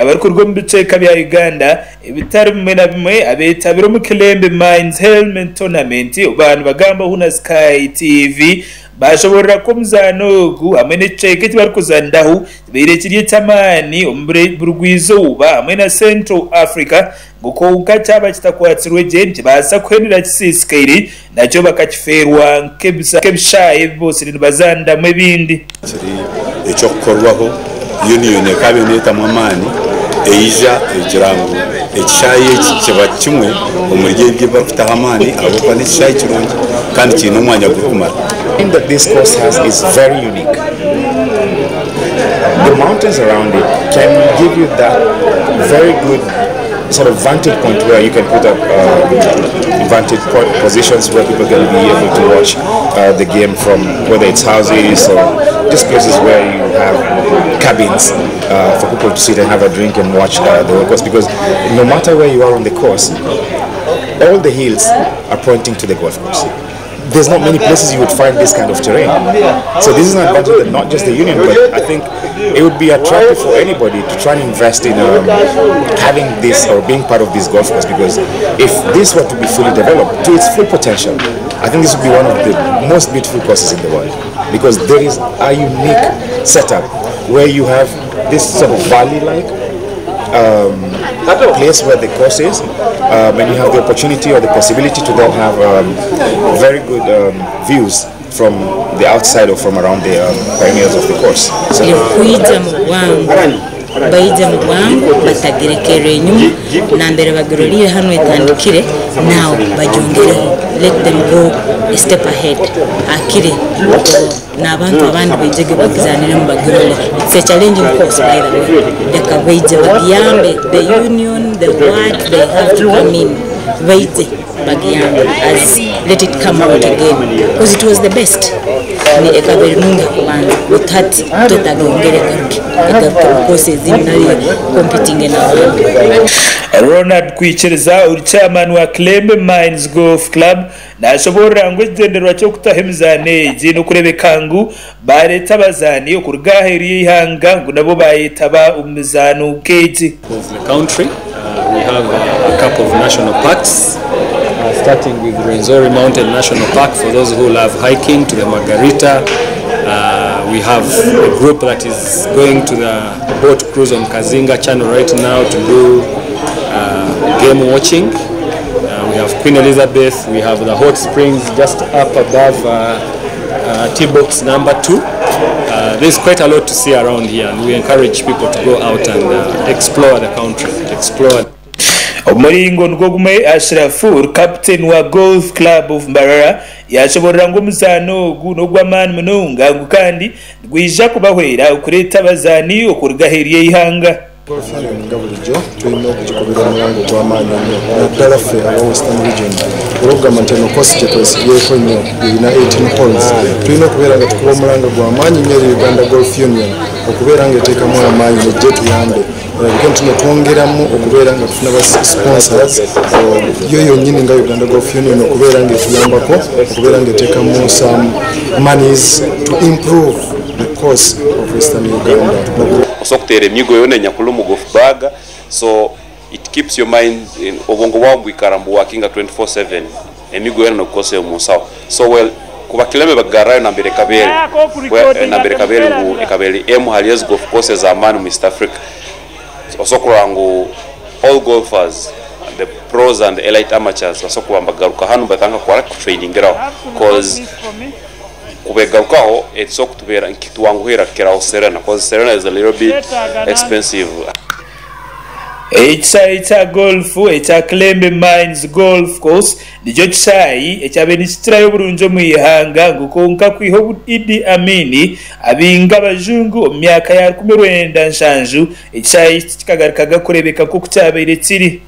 Abarikuruga omu bicweka bya Uganda ebitari bimwe na bimwe abeetabire omu Kilembe Mines Helmet Tournament baaba nibagambaho na Sky TV baashoboorora ku omuzaano ogu hamwe n'ekicweka eki barikuzaniraho kibaire kiri eky'amaani omu burugwa-izooba hamwe na Central Africa ngu kwonka kyaba kitakwatsirwe gye nikibaasa kuhendera kisiisikaire nakyo bakakifeerwa nk'ebishaayi ebi boosire nibazaaniramu ebindi. Kiri eky'okukorwaho, Union ekaba neetamu amaani eija egira ngu ekishaayi eki kiba kimwe omuri ebyo ebi barikutaho amaani ahabw'okuba n'ekishaayi kirungi kandi kiine omwanya gurikumara. That this course has is very unique. The mountains around it can give you that very good sort of vantage point where you can put up um, vantage positions where people can be able to watch uh, the game from whether it's houses or just places where you have cabins uh, for people to sit and have a drink and watch uh, the course because no matter where you are on the course, all the hills are pointing to the golf course there's not many places you would find this kind of terrain. So this is an advantage that not just the union, but I think it would be attractive for anybody to try and invest in um, having this or being part of this golf course because if this were to be fully developed to its full potential, I think this would be one of the most beautiful courses in the world because there is a unique setup where you have this sort of valley-like um, place where the course is, um, and you have the opportunity or the possibility to then have um, very good um, views from the outside or from around the um, perimeters of the course. So, kwija mu bwangu baija mu bwangu batagirekerra enyuma nambere bagirolire hanu etandikire now bagyongereho let them go a step ahead akire n'abantu abandi baijege bagizaniremu bagirole it's a challenging course by the way leka baije bagiyambe the union the what they have to come in baije bagiyambe as let it come out again because it was the best ni ekaba eri nungi kubanza but hati twetaaga yongere egaruke egaruke because ezindi nari competing n'abandi Ronald Kwikiriza ori chairman wa Kilembe Mines Golf Club nashoboorora ngu ekigyendererwa ky'okutaho emizaano egi n'okureebeka ngu baareeta abazaani okuruga aheeru y'eihanga ngu nabo baayetaba omu mizaano nk'egi. of the country. We have a couple of national parks, starting with Rwenzori Mountain National Park for those who love hiking to the Margarita. We have a group that is going to the boat cruise on Kazinga Channel right now to do game watching. We have Queen Elizabeth, we have the hot springs just up above T-box number 2. There's quite a lot to see around here, and we encourage people to go out and explore the country, explore. Omuringo nigwo gumwe Ashrafur, kaputeni wa Golf Club of Mbarara yashoborora ngu omuzaano ogu n'ogw'amaani munonga ngu kandi nigwija kubahwera okureeta abazaani okuruga aheeru y'eihanga. Golf Union nga bulijjo tulina okugikubira omulanga ogw'amaanyi ennyo naddala ffe aba Western Region olw'okugamba nti eno course gye twesibyeko nnyo erina 18 holes tulina okubeera nga tukuba omulanga gw'amaanyi nnyo eri Uganda Golf Union okubeera nga eteekamu amaanyi nejje tuyambe olabike nti no twongeramu okubeera nga tufuna ba sponsors yo yonnyini nga Uganda Golf Union okubeera nga etuyambako okubeera nga eteekamu some monies to improve the course of Western Uganda. Osobola okuteera emigo yoona enyakuli omu golf bag so it keeps your mind obwongo bwawe bwikara nibuwakinga 24/7 emigo yoona nogikozesa omu nsaho so well kuba Kilembe bakugarrayo nambere ekaba eri nambere ekaba eri ngu ekaba eri emu hali ezi golf course ez'amaani omu East Africa osobola kurora ngu all golfers the pros and the elite amateurs basobola kuba nibagaruka hanu nibatandika kukora ki kutrainingiraho coz kubegarukaho ekisobola kutubeera nikitwanguhira kukiraho Serena coz Serena is a little bit expensive. Ekishaayi kya golf ekya Kilembe Mines Golf Course nikyo kishaayi ekyabaire nikikirayo oburungi omu ihanga ngu kwonka kwiha obu Idi Amin abinga abajungu omu myaka ya 1970, ekishaayi eki tikikagarukaga kureebeka nk'oku kyabaire kiri.